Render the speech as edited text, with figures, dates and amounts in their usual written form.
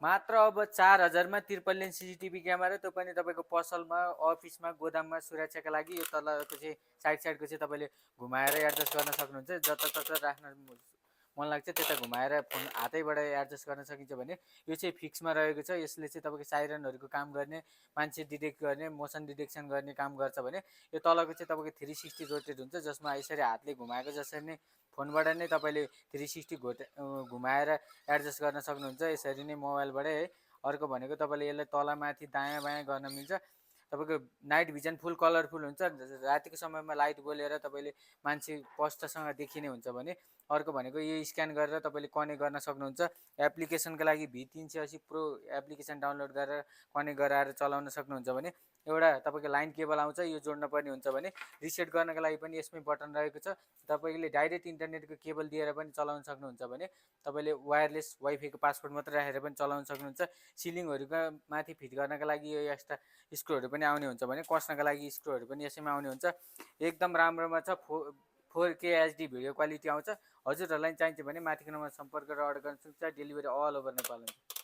मात्र अब 4000 मा ट्रिपल लेन्स सीसीटीभी क्यामेरा, त्यो पनि तपाईँको पसलमा, अफिसमा, गोदाममा सुरक्षाका लागि। यो तलको चाहिँ साइडको चाहिँ तपाईँले घुमाएर एडजस्ट गर्न सक्नुहुन्छ। जताततै राख्न मन लाग्छ त्यता घुमाएर फोन हातैबाट एडजस्ट गर्न सकिन्छ भने यो चाहिँ फिक्समा रहेको छ। यसले चाहिँ तपाईँको साइरनहरूको काम गर्ने, मान्छे डिटेक्ट गर्ने, मोसन डिटेक्सन गर्ने काम गर्छ भने यो तलको चाहिँ तपाईँको 360 रोटेट हुन्छ, जसमा यसरी हातले घुमाएको जसरी नै फोनबाट नै तपाईँले 360 घुमाएर एडजस्ट गर्न सक्नुहुन्छ, यसरी नै मोबाइलबाटै है। अर्को भनेको तपाईँले यसलाई तलमाथि दायाँ बायाँ गर्न मिल्छ। तपाईँको नाइट भिजन फुल कलरफुल हुन्छ, रातिको समयमा लाइट बलेर तपाईँले मान्छे स्पष्टसँग देखिने हुन्छ भने। अर्को भनेको यो स्क्यान गरेर तपाईँले कनेक्ट गर्न सक्नुहुन्छ। एप्लिकेसनको लागि V380 प्रो एप्लिकेसन डाउनलोड गरेर कनेक्ट गराएर चलाउन सक्नुहुन्छ भने। एउटा तपाईँको लाइन केबल आउँछ, यो जोड्न पर्ने हुन्छ भने। रिसेट गर्नको लागि पनि यसमै बटन रहेको छ। तपाईँले डाइरेक्ट इन्टरनेटको केबल दिएर पनि चलाउन सक्नुहुन्छ भने तपाईँले वायरलेस वाइफाईको पासवर्ड मात्रै राखेर पनि चलाउन सक्नुहुन्छ। सिलिङहरूका माथि फिट गर्नका लागि यो एक्स्ट्रा स्क्रुहरू पनि आउने हुन्छ भने कस्नका लागि स्क्रुहरू पनि यसैमा आउने हुन्छ। एकदम राम्रोमा छ। 4K HD भिडियो क्वालिटी आउँछ। हजुरहरूलाई चाहिन्छ भने माथिको नम्बरमा सम्पर्क गरेर अर्डर गर्न सक्नुहुन्छ। डेलिभरी अल ओभर नेपाल हुन्छ।